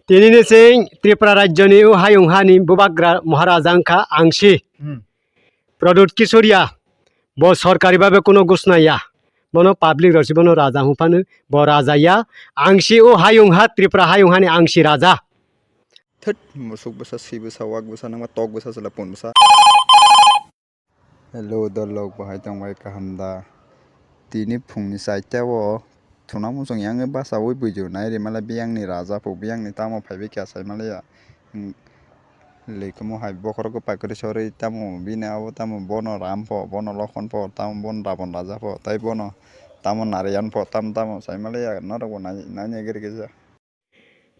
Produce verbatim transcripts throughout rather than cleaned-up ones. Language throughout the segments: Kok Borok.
Tini ni sing Tripura rajyoni o hayung hani bubagra Maharaja wngkha Angsi. Hmm. Pradyut Kisoria, bo sorkari babe kuno gusnaya, bono public rok si bono raja hwnphano, bo raja ya, Angsi o hayung ha, Tripura hayung hani Angsi raja. Thut, musuk bwsa, si bwsa, wak bwsa, nangma tok bwsa, chwla pun bwsa. Hello, dolok, bahai tongbai kaham da? Tini phungni chaita o thuna muchung yang basawi buijo nai rimala biyangni raja pho, biyangni tamo phaibai kha saimalaya. Hmm, likumu hai bokhorok pai kwrwi sorwi tamo bini abo tamo bono ram pho, bono lokhon pho, tamo bono rabon raja pho, tai bono tamo narayan pho, tamo tamo saimalaya norok bo nai nai giri gisa.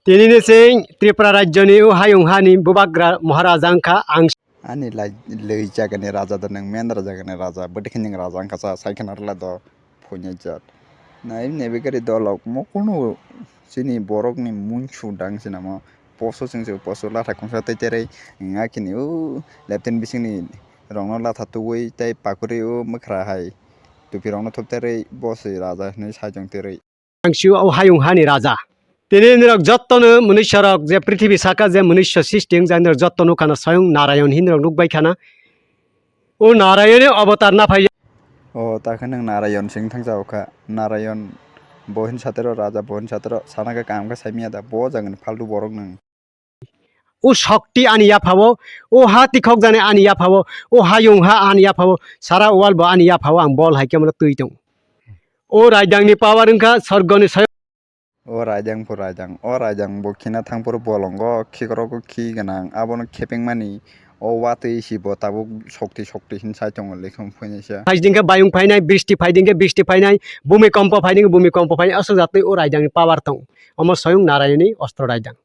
Tini ni sing Tripura rajyoni o hayung hani bubagra Maharaja wngkha Angsi. Ani lai-, lei jagani raja do nwng, mendra jagani raja, bwdikhe nwng raja wngkha sa, sai khna rwla do phunya jat. Nai nebegari dolok mo kunu chini borokni munsu dang sinamo poso chwngse poso latha kungsa tei terei wngya khini o lepten bisingni rokno latha tubui tei pakwrwi o mwkhra hai tupirokno thopterwi bo se raja hinwi sai tong terwi. Ang sio o hayung hani raja. Tini nirok jottono mwnwisarok je prithibi saka je mwnwisyo sisti wngjak nirok jotto nukha na swayung Narayon hinwi rok nukbai khana. O Narayoni avatar na phai. O ta khe nwng Narayon sing thangsa o kha. Narayon bo hin satero raja bo hin satero sana khe kaham khe saimanya da bo jagani phaltu borok nwng. O shokti ani yaphao, o ha tikhok jani ani yaphao, o hayung ha ani yaphao, sara wal bo ani yaphao ang bol hai khe mano twi tong. O raidangni power wngkha sorgoni sayo. O raidang pho raidang, o raidang bo khina thangphuru bolongo khikrok khi gwnang, abono khepengmani o watwi si bo tabuk shokti shokti hin sai tongo lekhung phainaisa. Phaiding khe bayung phainai, bristi phaiding khe bristi phainai, bhumikompo phaiding khe bhumikompo phainai, aswk jatwi o raidangni power tong. Omo soyung Narayoni ostro raidang.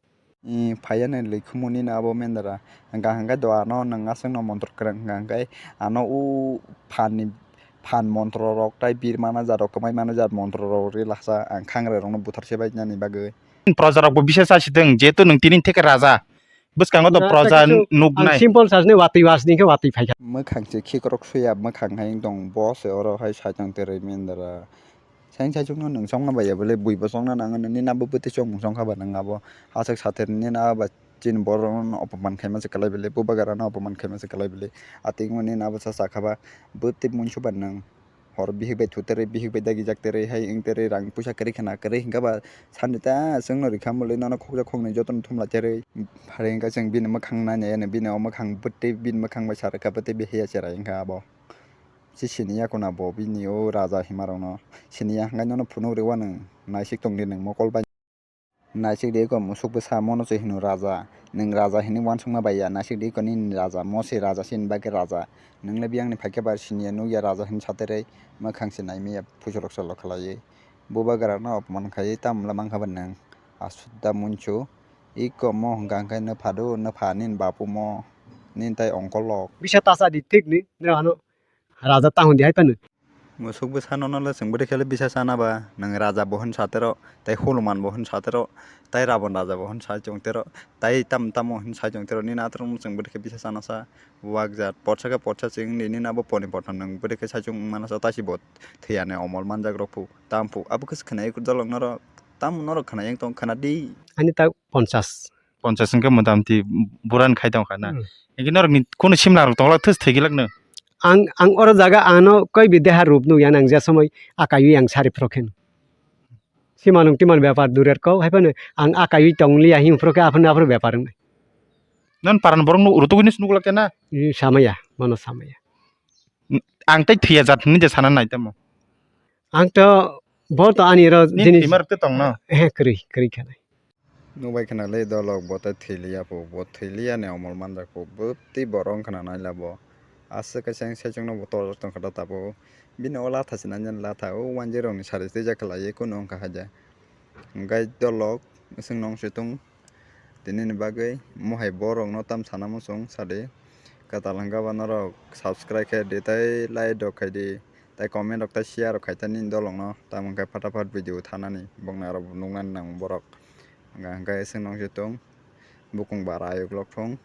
Phaiya ni lwi khumuni no abo mendra. Hwnkha hwnkhe do ano nwng aswkno montro kwrwng hwnkha hwnkhe ano o phan ni phan montro rok tai bir mana jat rok kwmai mana jat montro rok ri laksa ang khangrai rok no buthar se bai nani bagwi. Proja rok bo bisa chasi thwng jehetu nwng tini theke raja bwskango do proja nuknai. Simple sajne watwi wasni khe watwi phaikha. Mwkhang se khikrok suya mwkhang hai tong bo se oro hai sai tong teroi mendra. Saini saichung no nwng chongna bai ya bole bui bo chongna nango nini nabo bwtwi chongmung chongkha ba nwng abo aswk sater nini abo ba chini borok rok no opoman khaima se kwlai bole bubagra no opoman khaima se kwlai bole atwng nini abo sa sakha ba bwtwi munsu ba nwng hor bihik bai thutere bihik bai dagi jak tere hai wng tere rang puisa kwrwi khna kwrwi hwnkha ba sani ta chwng no rikha mole nono khokjak khoknwi joto no thumlai tere phare hwnkha chwng bini mwkhang nai nai bini o mwkhang bwtwi bini mwkhang bai sa rwkha bwtwi bihiya cherai wngkha abo. Se siniya kuna bo bini o raja hima rok no siniya hwnkhe nono phunuk rw uanw naisik tong di nwng mokol bai. Naisik di eko musuk bwsa mono se hino raja nwng raja hinwi uansukma bai ya naisik di eko nini raja mo se raja sini bagwi raja nwng le biyang ni phaikhe bai siniya nukya raja hinwi satere mwkhang se naimaya puisorok salo khlaiwi bubagra no opoman khaiwi tamo le mankha bai nwng aswk da munsu eko mo hwnkha hwnkhe nwpha do nwpha nini bapu mo nini tai ongkol rok. Bisa tasa di thik ni nw ano. Raja tang di hai phano. Musuk bwsano no le chwng bwdwi khe le bisa chana ba, nwng raja bo hwn satero, tei huluman bo hwn satero, tei rabon raja bo hwn sai chwng tero, tei tam tamo hwn sai chwng tero, nini atrok no chwng bwdwi khe bisa chana sa, wak jat, porsa khe porsa chwng di, nini abo poni porsa nwng bwdwi khe sai chwng mano sa, tasi bo thwiya ni omol manjak rok phu, tam phu, abo khe se khwnai dolok norok, tam norok khwnai wng tong khwna di. Ani tak ponchas. Ponchas hwnkhe motamti buran khai tongkha na. Hmm. Hwnkhe norokni kono simla rok tonglak thus thwigilak no. Ang, ang oro jaga ano koi bi deha rup nukya nang je somoi akaiwi ang sari phro khen. Simanung timan bepar durer kok hai phano ang akaiwi tongliya him phro khe aphano aphro bepar wngnai. Non paran borok nuk rutuk hinwi se nuklak khe na? Samaya, mano samaya. Ang tei thwiya jat hinwi je sana nai tamo. Ang to bo to ani ro nini jinis thwima rok te tong no? He kwrwi, kwrwi khe nai. Nukbai khna le dolok bo tei thwiliya pho, bo thwiliya ni omol manjak pho, bwtwi borok wng khna naila bo. Aswk kaisa saichung no bo torjak tongkha da tabuk. Bini o latha se nani latha, o wanjwi rok ni sari twijak khlaiwi kunu wngkha haida. Hwnkhe dolok, chwng nong se tung. Tini ni bagwi mohai borok no tam sana muchung sadi. Kwtal hwnkha ba norok subscribe khe di tei like rok khai di. Tei comment rok tei share rok khai tei nini dolok no tamo hwnkhe phataphat video thanani boknai rok nuknani nang borok. Hwnkha hwnkhe chwng nong se tung bukung bara ayuk lok thung.